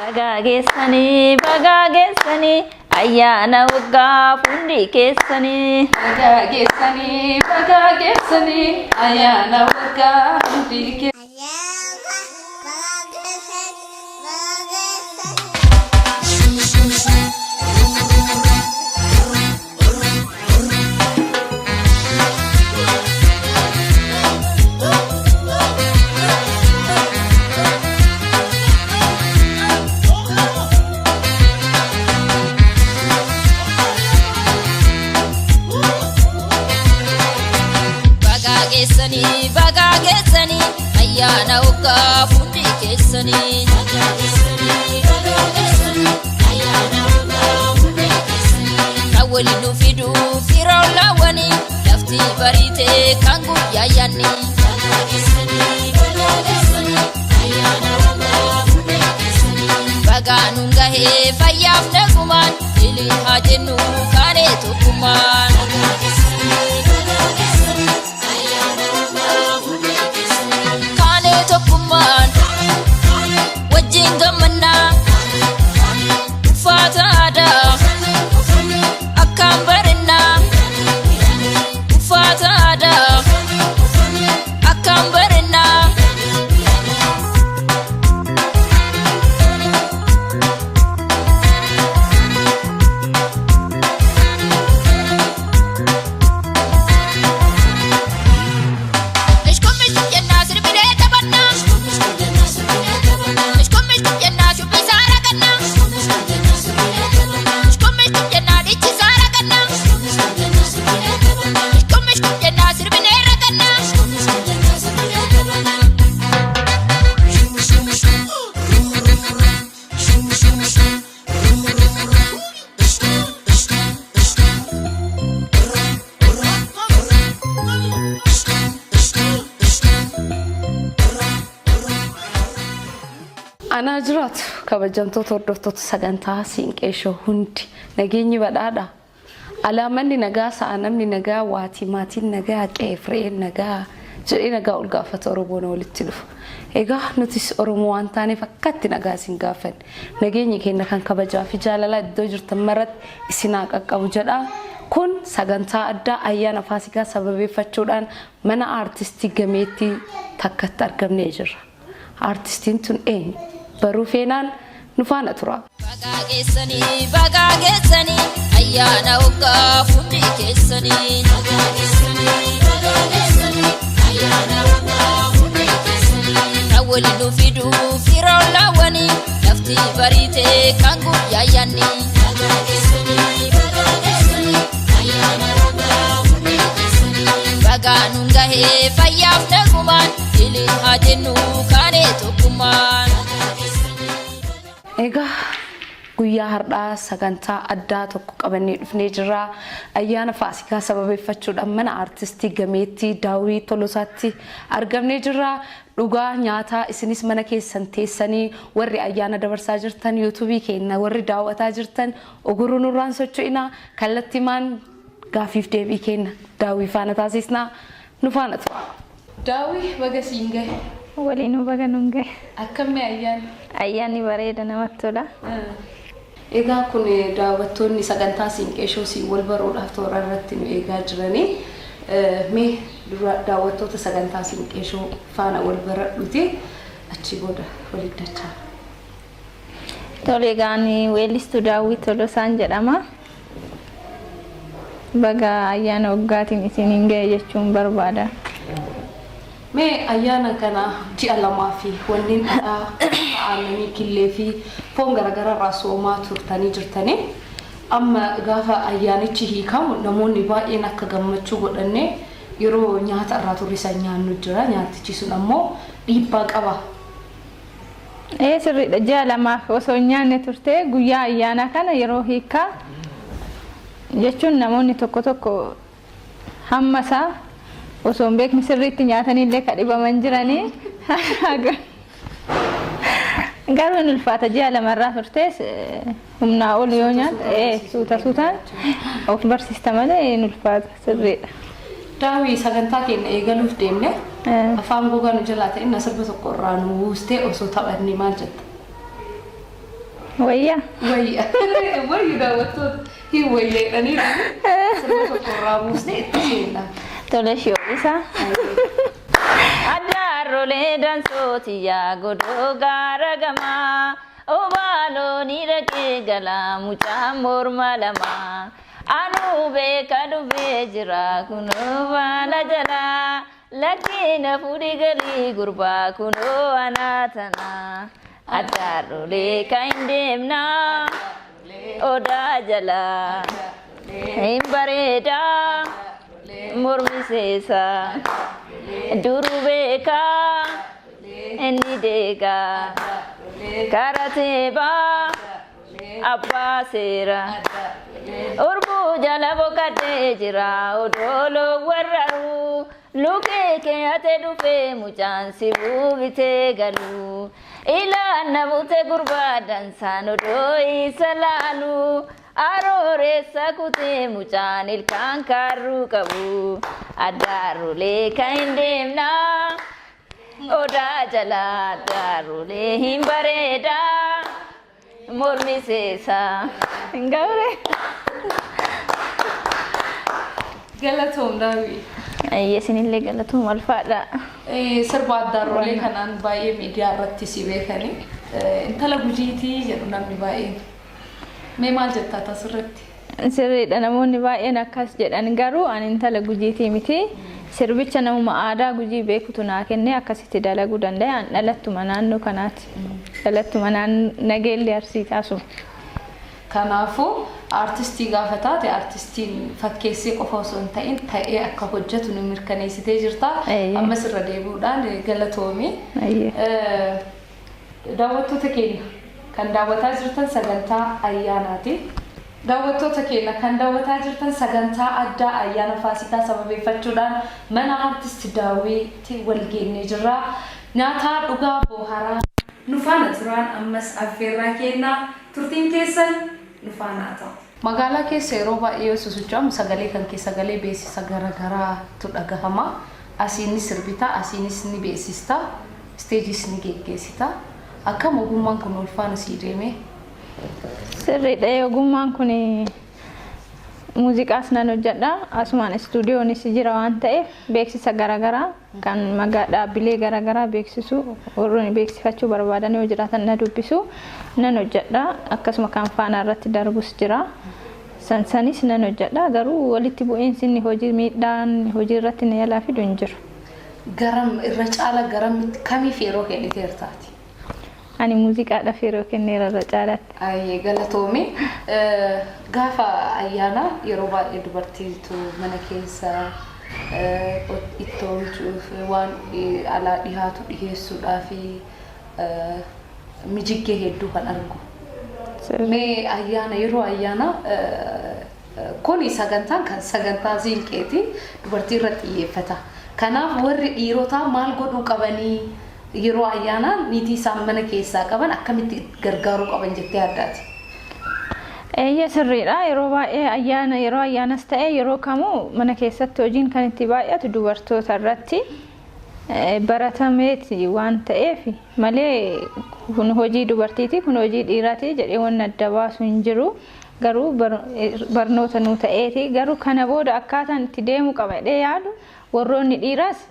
Bagaa geessanii bagaa geessanii ayyaana waggaa fuundi keessanii. Bagaa geessanii bagaa geessanii ayyaana waggaa hundi Bagaa geessanii bagaa geessanii ayyaana waggaa fuundi keessanii. Kan waliin nu fiduu firoon laawwanii lafti bariitee kan guyyaa yaanni. Bagaa nuun gahee fayyaaf nagumaan ilii haa jennu kaanee tokkummaan. Kaanee tokkummaan wajjin gammannaa uffata aadaa akkaan barennaa uffata aadaa akkaan barennaa. Ishkum ishkum jennaa sirbinee taphannaa. Ishkum ishkum jennaa shubbisaa ragannaa. Ishkum ishkum jennaa dhiichisaa ragannaa. Ishkum ishkum jennaa sirbinee ragannaa. Anaa jiraatu kabajamtoota hordoftoota sagantaa Siinqee Show hundi nageenyi badhaadha. Alaamanni nagaa sa'a namni nagaa waatii maatiin nagaa qe'eef re'een nagaa jedhee nagaa ol gaafata Oromoon walitti dhufa. Egaa nutis Oromoo waan taaneef akkatti nagaa isin gaafanne. Nageenyi keenya kan kabajaa fi jaalalaa iddoo jirtan maratti isin haa qaqqabu jedha. Kun sagantaa addaa ayyaana Faasikaa sababeeffachuudhaan mana aartistii gameettii takkatti argamnee jirra. Aartistiin tun eenyu? Baruu feenaan nu faana tura. Bagaa geessanii bagaa geessanii ayyaana waggaa fuundi keessanii. Kan waliin nu fiduu firoon laawwanii lafti bariitee kan guyyaa yaanni. Bagaa nuun gahee fayyaaf nagumaan ilii haa jennu kaanee tokkummaan. Egaa guyyaa har'aa sagantaa addaa tokko qabannee dhufnee jirra. Ayyaana Faasikaa sababeeffachuudhaan mana aartistii gameettii Daawwii Tolosaatti argamnee jirra. Dhugaa nyaataa isinis mana keessan teessanii warri ayyaana dabarsaa jirtan yuutuubii keenya warri daawwataa jirtan oguruu nurraan socho'inaa kallattimaan gaaffiif deebii keenya Daawwii faana taasisnaa nu faana tura. Daawwii baga siin gahe. Waliinuu baga nuun gahe. Akkamii ayyaanni? Ayyaanni bareeda namatti tola. Egaa kun daawwattoonni sagantaa Siinqee Show siin wal baruudhaaf toora irratti nu eegaa jiranii. Mee dura daawwattoota sagantaa Siinqee Show faana wal baradhuuti achii booda walitti dachaa. Tole egaa ani weellistuu Daawwii Tolosaan jedhama. Baga ayyaana waggaatiin isiniin gahe jechuun barbaada. Mee ayyaana kana ji'a lamaa fi wanneen dhadhaa aannanii killee fi foon garaagaraa irraa soomaa turtanii jirtanii. Amma gaafa ayyaanichi hiikamu namoonni baay'een akka gammachuu godhannee yeroo nyaata irraa turre san nyaannu jira. Nyaatichi sun ammoo dhiibbaa qaba. Ee sirriidha. Ji'a lamaaf osoo hin nyaanne turte guyyaa ayyaanaa kana yeroo hiikkaa jechuun namoonni tokko tokko hamma isaa osoo hin beekne sirriitti nyaatanii illee ka dhibaman jiranii. Garuu hin ulfaata ji'a lamarraa turtees humnaa ol yoo nyaatte suuta suutaan of barsiista malee hin ulfaata sirriidha. Daawii sagantaa keenya eegaluuf deemne afaan gogaa nu jalaa ta'e na sirba tokko irraa nu buustee osoo taphanne maal jetta? Wayyaa. Wayya. Wayyu daawwattoota hin wayyeedhanii sirba tokko irraa buusnee itti seenna. Tole shi'oolisa. Addaarrolee dansootiyyaa godoo gaara gamaa. Obaalooni dhaqee galaa mucaan morma lamaa. Anuu beeka dhufee jira kunoo baala jalaa. Lakkina fuudhi galii gurbaa kunoo anaa tanaa. Addaarrolee kan hin deemnaa. Odaa jalaa. Hin bareedaa. Mormi seesaa. Duru beekaa. Inni deegaa. Karateebaa. Abbaa seera. Urbuu jala boqotee jira odooloo warraru. Lukee keeyate dhufee mucaan si buubitee galu. Ilaana bute gurbaa dansaan odoo isa laalu. Arooreessa kutee mucaan ilkaan kaarruu qabu. Addaarrolee kan hin deemnaa. Odaa jala addaarrolee hin bareedaa. Mormi seesaa. Hin gaure. Galatoom Daawwi. Isinillee galatoom alfaadha. Sirba addaarrolee kanaan baay'ee miidiyaa irratti si beekani. Intala Gujiitii jedhu namni baay'een. Mee maal jettaa asirratti? Sirriidha, namoonni baay'een akkas jedhan, garuu ani intala Gujiitii miti. Sirbicha namuma aadaa Gujii beekutu naa kennee akkasitti dalaguu danda'a. Ani dhalattuma naannoo kanaati. Dhalattuma naannoo Nageellee Arsii taasuma. Kanaafuu aartistii gaafa taate aartistiin fakkeessee qofa osoo hin ta'in ta'ee akka hojjetu nu mirkaneessitee jirta. Ammas irra deebi'uudhaan galatoomi. Daawwattoota keenya kan daawwataa jirtan sagantaa ayyaanaati. Daawwattoota keenya kan daawwataa jirtan sagantaa addaa ayyaana Faasikaa sababeeffachuudhaan mana aartist Daawwiitti wal geenyee jirra. Nyaataa dhugaa booharaa nu faana turaan ammas affeerraa kennaa, turtiin keessan nu faana haa ta'u. Magaalaa keessa yeroo baay'ee yoo sosocho'amu sagalee kan kee sagalee beeksisa garaagaraatu dhagahama. Asiin ni sirbita, asiinis ni beeksista, isteejiis ni geggeessita. Akkam ogummaan kun wal faana sii deeme? Sirriidha, ogummaan kun muuziqaas nan hojjedha. Asumaan istuudiyoonis jira waan ta'eef beeksisa garaagaraa kan magaa dhaabbilee garaagaraa beeksisu, warroonni beeksifachuu barbaadan yoo jiraatan na dubbisu, nan hojjedha. Akkasuma kan faanaa irratti darbus jira. Sansanis nan hojjedha, garuu walitti bu'iinsi inni hojii miidhaan hojii irratti na yalaa fidu hin jiru. Garam irra caala, garamitti kamiif yeroo kenniteertaati? Ani muuziqaadhaaf yeroo kenneera irra caalaatti. Ayyee, galatoomi. Gaafa ayyaana yeroo baay'ee dubartiitu mana keessa ittoo tolchuuf, waan alaa dhihaatu dhiheessuudhaa fi mijiggee hedduu kan argu. Mee ayyaana, yeroo ayyaana kuni sagantaan kan sagantaa siinqeeti, dubartii irratti xiyyeeffata. Kanaaf warri dhiirotaa maal godhuu qabanii, yeroo ayyaanaa niitii isaan mana keessaa qaban akkamitti gargaaruu qaban jettee addaati? Eeyya, sirriidha. Yeroo baay'ee ayyaana, yeroo ayyaanas ta'e yeroo kamuu mana keessatti hojiin kan itti baay'atu dubartoota irratti baratameeti waan ta'eef malee kun hojii dubartiiti, kun hojii dhiiraati jedhee waan adda baasu hin jiru. Garuu barnoota nuu ta'eeti. Garuu kana booda akkaataan itti deemu qaba jedhee yaadu, warroonni dhiiraas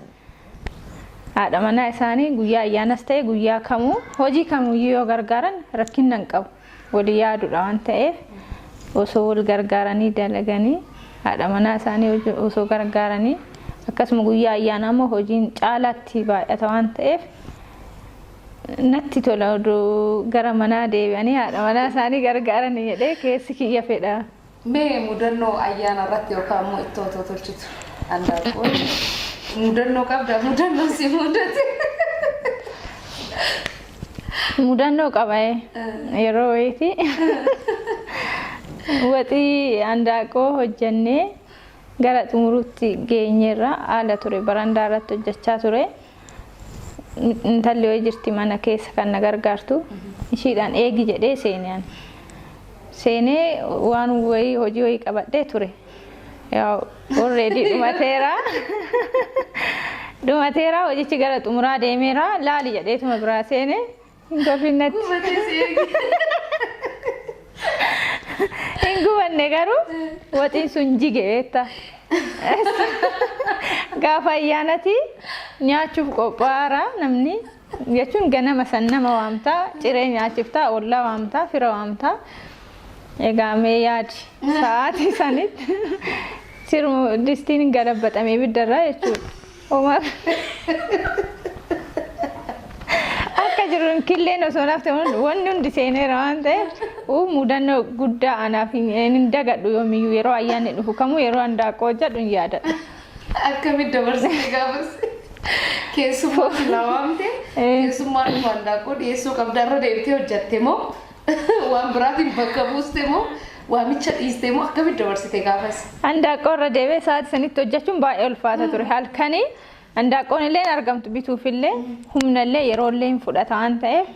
haadha manaa isaanii guyyaa ayyaanas ta'e guyyaa kamuu hojii kamuyyuu yoo gargaaran rakkina hin qabu. Walii yaadudha waan ta'eef osoo wal gargaaranii dalaganii, haadha manaa isaanii osoo gargaaranii, akkasuma guyyaa ayyaanaa immoo hojiin caalaatti baay'ata waan ta'eef natti tola odoo gara manaa deebi'anii haadha manaa isaanii gargaaranii jedhee keessi kiyya fedha. Mee mudannoo ayyaana irratti yookaan immoo ittoo otoo tolchitu handaaqqoo mudannoo qabda, mudannoo si mudate? Mudannoo qaba. Yeroo wayiiti waxii handaaqqoo hojjannee gara xumuruutti geenyeerra haala ture, barandaa irratti hojjechaa ture. Intalli wayii jirti mana keessa kan na gargaartu, ishiidhaan eegi jedhee seenee, ani. Seenee waan wayii hojii wayii qabadhee ture. Yaa already dhumateera. Dhumateera, hojichi gara xumuraa deemeera, laali jedheetuma biraa seenee hin kolfinnatti. Gubatee si eegi. Gubanne garuu waxiin sun jige beektaa. Gaafa ayyaanati nyaachuuf qophaa'aara namni jechuun ganama san nama waamtaa, ciree nyaachiftaa, ollaa waamtaa, fira waamtaa. Egaa mee yaadi sa'aatii sanitti sirmu distiin hin galabbaxame ibiddarraa jechuudha. Homaa akka jiru killeen osoo nafte wanni hundi seeneera waan ta'eef uu mudannoo guddaa anaaf hin dagadhu yoomiyyuu yeroo ayyaanni dhufu kamuu yeroo handaaqqoo hojjedhu hin yaadadha. Akkamitti dabarsite gaafas? Keessummaa silaa waamte keessummaa dhufu handaaqqoo dhiyeessuu qabda irra deebitee hojjatte moo waan biraatiin bakka buuste moo waamicha dhiiste moo akkamitti dabarsite gaafas? Handaaqqoo irra deebi'ee sa'aatii sanitti hojjechuun baay'ee ulfaata ture. Halkanii handaaqqoon illee hin argamtu bituufillee humnallee yeroollee hin fudhata waan ta'eef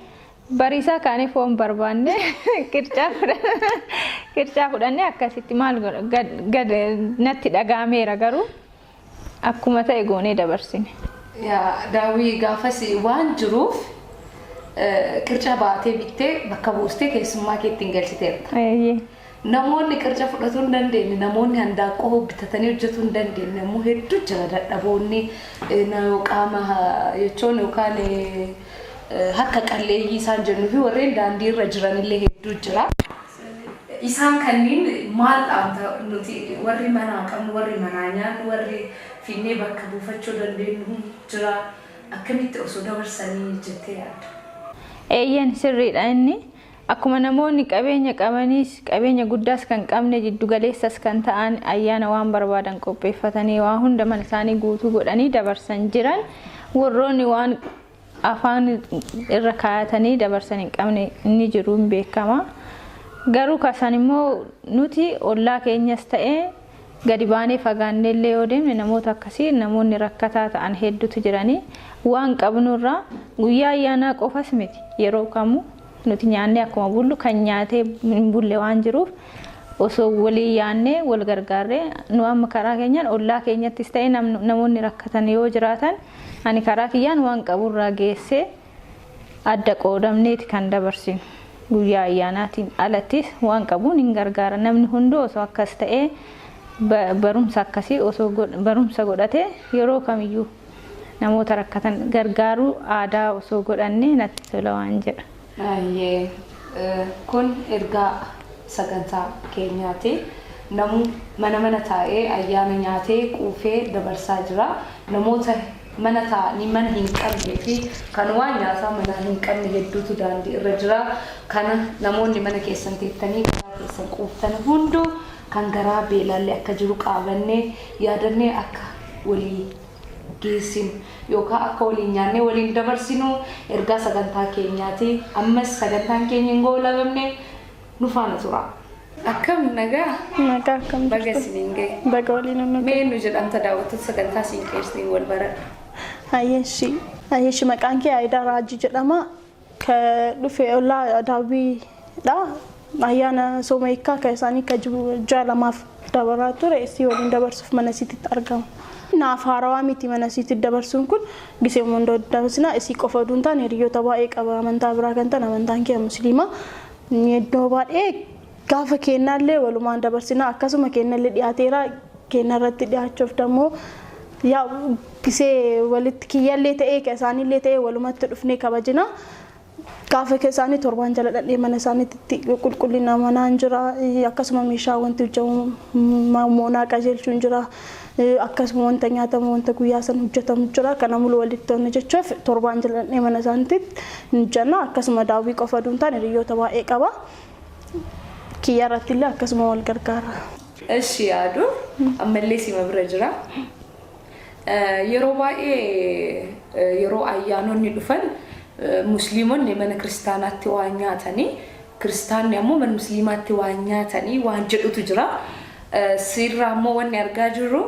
bariisaa kaanee foon barbaanne qircaa fudhannee akkasitti maal godha gad natti dhaga'ameera garuu akkuma ta'e goonee dabarsine. Yaa daawwii gaafas waan jiruuf qirca baatee bittee bakka buustee keessummaa keetti hin galchiteerta. Eeyyee. Namoonni qirca fudhatuu hin dandeenye, namoonni handaaqqoo bitatanii hojjetuu hin dandeenye immoo hedduu jira dadhaboonni qaama jechuun yookaan harka qalleeyyii isaan jennuu fi warreen daandii irra jiranillee hedduu jira. Isaan kanneen maal dhaamta nuti warri manaa qabnu, warri manaa nyaannu, warri finnee bakka buufachuu dandeenyu jira. Akkamitti osoo dabarsanii jettee yaadda? Eeyyan sirriidha inni. Akkuma namoonni qabeenya qabaniis qabeenya guddaas kan qabne jiddu galeessas kan ta'an ayyaana waan barbaadan qopheeffatanii waa hunda mana isaanii guutuu godhanii dabarsan jiran warroonni waan afaan irra kaayatanii dabarsan hin qabne ni jiru hin beekama. Garuu kasan immoo nuti ollaa keenyas ta'ee gadi baanee fagaannee illee yoo deemne namoota akkasii namoonni rakkataa ta'an hedduutu jiranii waan qabnurraa guyyaa ayyaanaa qofas miti yeroo kamuu nuti nyaannee akkuma bullu kan nyaatee hin bulle waan jiruuf osoo walii yaannee wal gargaarree nu amma karaa keenyaan ollaa keenyattis ta'e namoonni rakkatan yoo jiraatan ani karaa kiyyaan waan qaburraa geessee adda qoodamneeti kan dabarsinu. Guyyaa ayyaanaatiin alattis waan qabuun hin gargaara. Namni hunduu osoo akkas ta'ee barumsa akkasii osoo barumsa godhatee yeroo kamiyyuu namoota rakkatan gargaaruu aadaa osoo godhannee natti tola waan jedha. Baay'ee kun ergaa sagantaa keenyaati. Namu mana mana taa'ee ayyaana nyaatee quufee dabarsaa jira. Namoota mana taa'anii mana hin qabnee fi kan waan nyaataa manaa hin qabne hedduutu daandii irra jira. Kana namoonni mana keessan teettanii garaa keessan quuftan hunduu kan garaa beelaallee akka jiru qaabannee yaadannee akka walii geessinu yookaan akka waliin nyaannee waliin dabarsinu ergaa sagantaa keenyaati. Ammas sagantaan keenya hin goolabamne nu faana tura. Akkam nagaa? Nagaa akkam Baga jirtu? isiniin gahe. Baga waliin nu Mee eenyu jedhamta daawwattoota sagantaa siinqeessiin wal baradha. Ayyeeshi. Ayyeeshi maqaan kee Ayidaa Raajii jedhama. Ka dhufe ollaa daawwiidha. Ayyaana sooma hiikkaa kan isaanii ka ji'a lamaaf dabaraa ture isii waliin dabarsuuf mana isiititti argama. Naaf haarawaa miti mana isiitti dabarsuun kun gisee hunda dabarsina isii qofa oduu hin taane hiriyoota baay'ee qaba amantaa biraa kan ta'an amantaan kee musliima. Iddoo baay'ee gaafa kennaallee walumaan dabarsina akkasuma kennallee dhiyaateera kenna irratti dhiyaachuuf dammoo yaa gisee walitti kiyyallee ta'ee ka isaaniillee ta'ee walumatti dhufnee kabajina. Gaafa isaanii torbaan jala dhaqnee mana isaaniitti qulqullina manaan jira akkasuma meeshaa wanti hojjetamu moonaa qajeelchuun jira akkasuma wanta nyaatamu wanta guyyaa sana hojjetamu jira kana mulu walitti to'anna jechuuf torbaan jala dhaqnee mana isaaniitti hojjenna akkasuma daawwii qofa osoo hin taane hiriyoota baay'ee qaba. Kiyya irratti illee akkasuma wal gargaara. Ishi yaadu ammallee sima bira jira. Yeroo baay'ee yeroo ayyaanonni dhufan musliimonni mana kiristaanaatti waan nyaatanii kiristaanni ammoo mana musliimaatti waan nyaatanii waan jedhutu jira. Sirraa ammoo wanni argaa jirru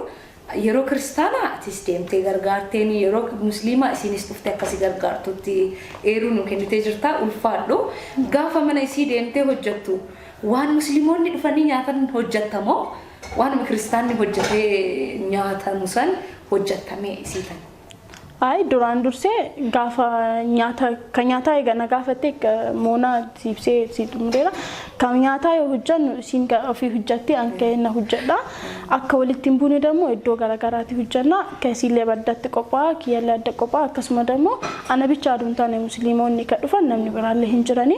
yeroo kiristaanaa atis deemtee gargaarteen yeroo musliimaa isiinis dhuftee akkasii gargaartutti eeruu nu kennitee jirta ulfaadhu. Gaafa mana isii deemtee hojjettu waan musliimonni dhufanii nyaatan hojjettamoo waanuma kiristaanni hojjetee nyaatamu san hojjettamee isii tan. Ay, duraan dursee gaafa nyaata kan nyaataa eega na gaafatte moonaa siibsee si xumureera. Kan nyaataa yoo hojjannu isiin ofii hojjatti, an na hojjedha. Akka walitti hin buune ደግሞ iddoo garaagaraatti hojjanna. Kan isiillee baddatti qophaa'a, kiyyallee adda qophaa'a. Akkasuma ደግሞ ana bicha aduun taane musliimonni kan dhufan namni biraallee hin jirani.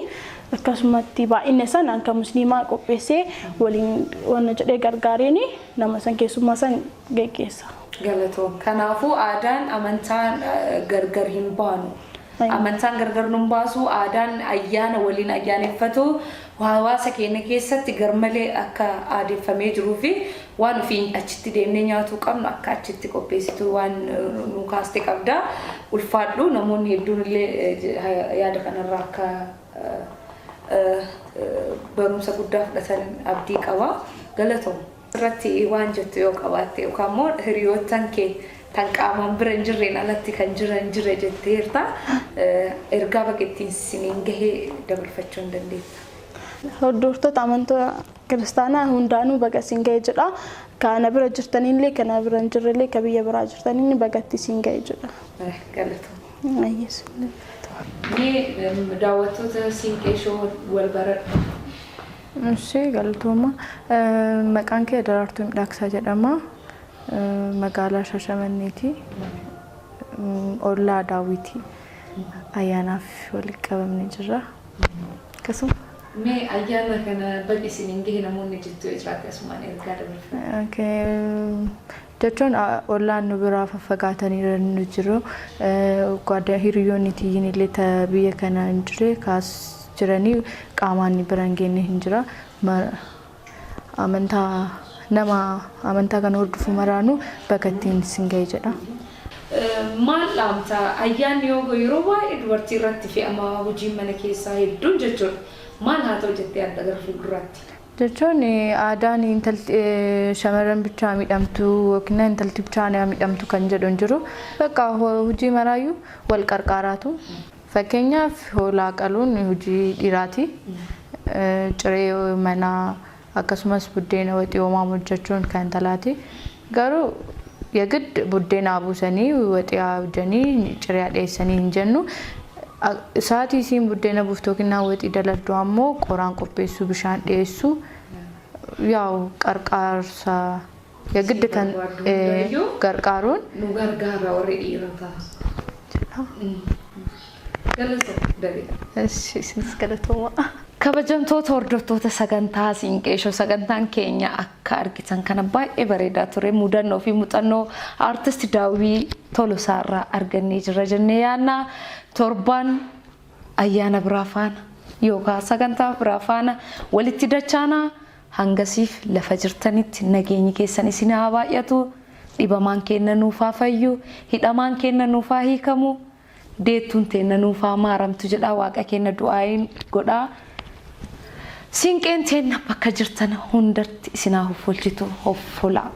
Akkasumatti baay'inni isaan an kan musliimaa qopheessee waliin wanna jedhee gargaareeni nama san keessummaa san geggeessa. Galatoom. Kanaafuu aadaan amantaan gargar hin baanu. Amantaan gargar nun baasu, aadaan ayyaana waliin ayyaaneffatu hawaasa keenya keessatti garmalee akka aadeffamee jiruu fi waan ofii achitti deemnee nyaatuu qabnu akka achitti qopheessitu waan nu kaaste qabda. Ulfaadhu, namoonni hedduun illee yaada kanarraa akka barumsa guddaa fudhatan abdii qaba. Galatoom. Irratti waan jettu yoo qabaatte yookaan immoo hiriyoottan kee tan qaamaan bira hin jirreen alatti kan jiran jira jetteerta. Ergaa baga ittiin siniin gahee dabarfachuu hin dandeetta. Hordoftoota amantaa kiristaanaa hundaanuu baga isin ga'e jedha. Kana bira jirtanillee, kana bira hin jirrellee, ka biyya biraa jirtanillee bagatti isin ga'e jedha. Galatoom. Ayyees. Mee daawwattoota Siinqee Show wal baradhu. Ishee galatooma. Maqaan kee Daraartuu Midhaaksaa jedhama. Magaalaa Shaashamanneeti. Ollaa Daawwitii. Ayyaanaaf walitti qabamnee jirra. Akkasuma. Mee ayyaana kana baga isiniin gahe namoonni jettu yoo jiraate asumaan ergaa dabarfadhu. Jechuun ollaan nu biraa faffagaatanii nu jiru. Hiriyoonni tiyyiin illee biyya kana hin jirre kaas jiranii qaamaan bira hin geenye hin jira. Amantaa nama amantaa kana hordofu maraanuu bakka ittiin isin gahe jedha. Maal dhaamta? Ayyaanni yoo yeroo baay'ee dubartii irratti fe'ama, hojiin mana keessaa hedduun jechuudha. Maal haa ta'u jettee adda gara fuulduraatti? Jechuun aadaan intalti shamarran bichaa miidhamtu yookiin intalti bichaa miidhamtu kan jedhu hin jiru. Bakka hojii maraayyuu wal qarqaaraatu. Fakkeenyaaf, hoolaa qaluun hojii dhiiraati. Ciree manaa akkasumas buddeena waxii homaa hojjechuun kan intalaati. Garuu የግድ buddeena buusanii, waxii hojjanii, ciree dhiyeessanii hin jennu. Sa'aatii isiin buddeena buuftu yookiin waxii daladdu ammoo qoraan qopheessuu, bishaan dhiyeessuu, yaa'u qarqaarsa የግድ kan gargaaruun. Nu gargaara warri dhiirotaa. Galatoom Dabeedha. Isinis galatooma. Kabajamtoota hordoftoota sagantaa Siinqee Show, sagantaan keenya akka argitan kana baay'ee bareedaa ture. Mudannoo fi muuxannoo aartist Daawwii Tolosaarraa argannee jirra jennee yaadna. Torbaan ayyaana biraa faana yookaan sagantaa biraa faana walitti dachaanaa. Hangasiif lafa jirtanitti nageenyi keessan isin haa baay'atu. Dhibamaan keenya nuuf haa fayyu, hidhamaan keenya nuuf haa hiikamu, deettuun teenya nuuf haa maaramtu jedhaa waaqa keenya du'aayin godhaa. Siinqeen teenna bakka jirtan hundatti isinaa hoffolchitu, hoffolaa.